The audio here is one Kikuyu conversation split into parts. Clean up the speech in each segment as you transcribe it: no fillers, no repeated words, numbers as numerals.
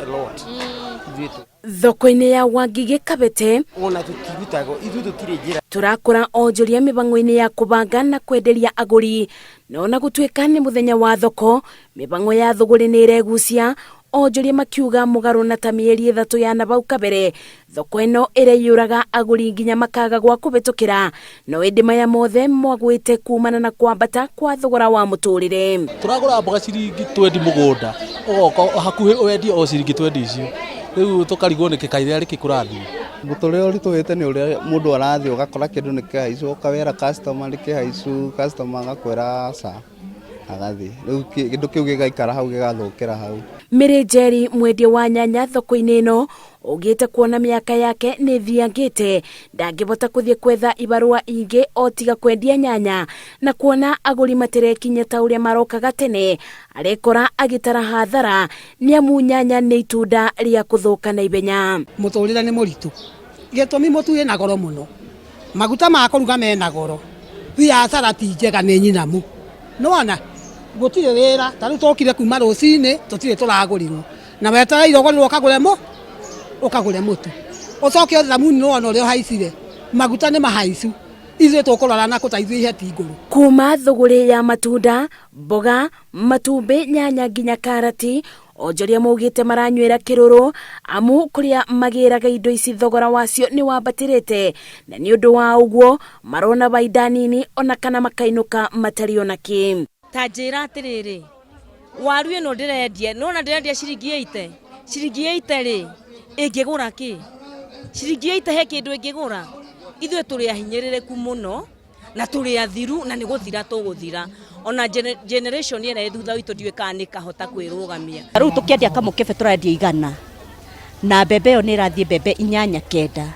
lot. Ithuĩ Thoko-inĩ ya Wangigĩ Kabete ona tũtirutagwo, ithuĩ tũtirĩ njĩra. Tũrakora onjoria mĩbango-inĩ ya kũbanga na kwenderia agũri, na ona gũtuĩka nĩ mũthenya wa thoko, mĩbango ya thũgũrĩ nĩ ĩregucia. Onjoria makiuga mũgarũ na ta mĩeri 3 ya nabau kabere, thoko ĩno ĩraiyũraga agũri nginya makaga gwa kũhĩtũkĩra, no ĩndĩ maya mothe mwagwĩte kumana na kwambata kwa thogora wa mũtũrĩre. Tũragũra mboga ciringi 20 mũgũnda, ũgoka hakuhĩ wendie o ciringi 20 icio, rĩu tũkarigwo nĩkĩ kairĩa rĩkĩ kũrathiĩ. Mũtũrĩre ũritũhĩte nĩ ũrĩa mũndũ arathiĩ ũgakora kĩndũ nĩ kĩhaicu, ũkawĩra customer nĩ kĩhaicu, customer agakwĩra aca, agathiĩ. Rĩu kĩndũ kĩu gĩgaikara hau gĩgathũkĩra hau. Mary Njeri, mwendia wa nyanya thoko-inĩ ĩno, ugĩte kuona mĩaka yake nĩ thiangĩte, ndangĩbota kũthiĩ kwetha ibarũa ingĩ o tiga kwendia nyanya, na kuona agũri materekinya ta ũrĩa marokaga tene, arekora agĩtara hathara nĩ amu nyanya nĩ itunda rĩa kũthũka na ihenya. Mũtũrĩre nĩ mũritũ, gĩtũmi mũtu wĩna goro mũno, maguta ma kũruga mena goro, biacara ti njega nĩ nyinamu, nĩwona gũtirĩ wĩra, ta rĩu tũkire kuma rũcinĩ tũtirĩ tũragũrirwo, na wetereire ũgũrĩrwo ũkagũre mũ ũkagũre mũtu, ũcoke thamuni nĩwona ũrĩa ũhaicire, maguta nĩ mahaicu, ithuĩ tũkũrora na kũ ta ithuĩ iheti ngũrũ. Kuma thũgũrĩ ya matunda, mboga, matumbĩ, nyanya nginya karati, onjoria maugĩte maranywĩra kĩrũrũ amu kũrĩa magĩraga indo ici thogora wacio nĩ wambatĩrĩte, na nĩ ũndũ wa ũguo marona baida nini ona kana makainũka matarĩ ona kĩ. Ta njĩra atĩrĩrĩ, waru ĩno ndĩrendia, nĩwona ndĩrendia ciringi 80, ciringi 80 rĩ ĩngĩgũra kĩ? Ciringi 80 he kĩndũ ĩngĩgũra? Ithuĩ tũrĩ ahinyĩrĩrĩku mũno na tũrĩ athiru na nĩ gũthira tũgũthira, ona generation ĩrĩa ĩ thutha witũ ndiũĩ kana nĩ kahota kwĩrũgamia. Rĩu tũkĩendia kamũkebe tũrendia 100, na mbembe ĩyo nĩ ĩrathiĩ mbembe 8 9,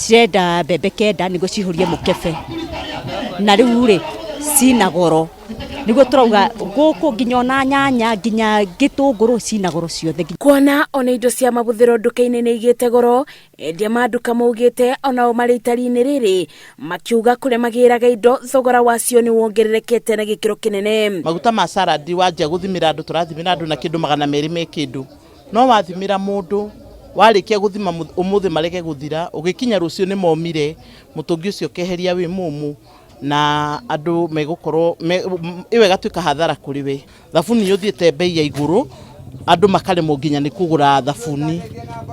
cirenda mbembe 9 nĩguo cihũrie mũkebe, na rĩu rĩ cina goro, nĩguo tũrauga gũkũ nginya ona nyanya nginya gĩtũngũrũ cina goro ciothe. Kuona ona indo cia mabuthĩro nduka-inĩ nĩ igĩte goro, endia ma nduka maugĩte onao marĩ itari-inĩ rĩrĩ makiuga kũrĩa magĩraga indo thogora wacio nĩ wongererekete na gĩkĩro kĩnene. Maguta ma salad wanjia gũthimĩra andũ, tũrathimĩra andũ na kĩndũ 200 me kĩndũ, no wathimĩra mũndũ warĩkia gũthima ũmũthĩ marege gũthira, ũgĩkinya rũciũ nĩ momire, mũtũngi ũcio ũkeheria wĩ mũmũ na andũ megũkorwo ĩyo ĩgatuĩka hathara kũrĩ we. Thabuni ũthiĩte bei ya igũrũ, andũ makaremwo nginya nĩ kũgũra thabuni,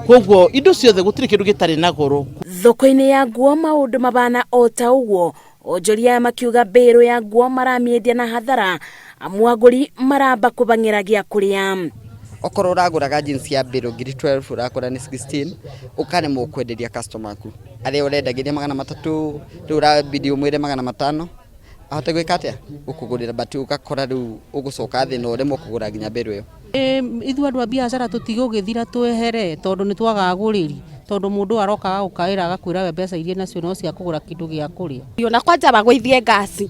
koguo indo ciothe gũtirĩ kĩndũ gĩtarĩ na goro. Thoko-inĩ ya nguo maũndũ mabana o ta ũguo, onjoria aya makiuga mbĩrũ ya nguo maramĩendia na hathara amu agũri maramba kũbang'ĩra gĩa kũrĩa. Okorwo ũragũraga jeans ya mbĩrũ ngiri 12 ũrakora nĩ 16, ũkaremwo kwenderia customer aku arĩa ũrendagĩria 300, rĩu ũrabidi ũmwĩre 500 ahote gwĩka atĩa gũkũgũrĩra, but ũgakora rĩu ũgũcoka thĩ na ũremwo kũgũra nginya mbĩrũ ĩyo. Ithuĩ andũ a biacara tũtigũgĩthira twehere tondũ nĩ twaga agũrĩri, tondũ mũndũ aroka agagũkaĩra agakwĩra we mbeca iria nacio no cia kũgũra kĩndũ gĩa kũrĩa. Ona kwanja magũithie ngasi,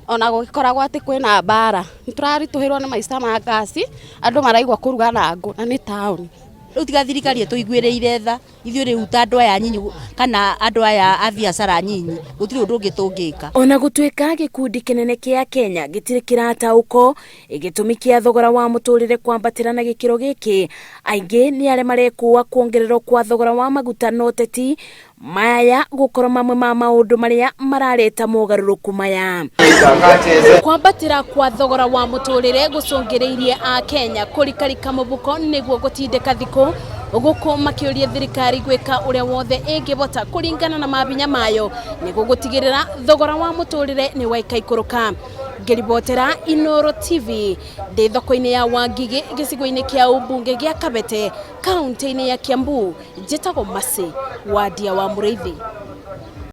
ona gũgĩkoragwo atĩ kwĩna mbara, nĩ tũraritũhĩrwo nĩ maica ma ngasi, andũ maraigua kũruga na ngũ na nĩ taũni. Rĩu tiga thirikari ĩtũiguĩrĩire tha, ithuĩ rĩu ta andũ aya anyinyi kana andũ aya a biacara nyinyi, gũtirĩ ũndũ ũngĩ tũngĩka. Ona gũtuĩka gĩkundi kĩnene kĩa Kenya gĩtirĩ kĩrataũkwo gĩtũmi kĩa thogora wa mũtũrĩre kwambatĩra na gĩkĩro gĩkĩ, aingĩ nĩ arĩa marekũa kuongererwo kwa thogora wa maguta na ũteti, maya gũkorwo mamwe ma maũndũ marĩa marareta mogarũrũku maya. Kwambatĩra kwa thogora wa mũtũrĩre gũcũngĩrĩirie a Kenya kũrikarika mũbuko nĩguo gũtindĩka thikũ gũkũ makĩũria thirikari gwĩka ũrĩa wothe ĩngĩbota kũringana na mabinya mayo nĩguo gũtigĩrĩra thogora wa mũtũrĩre nĩ waikaikũrũka. Ngĩribotera Inooro TV ndĩ thoko-inĩ ya Wangigĩ gĩcigo-inĩ kĩa ũmbunge gĩa Kabete kaunti-inĩ ya Kiambu, njĩtagwo Mercy Wandia wa Mũrĩithi.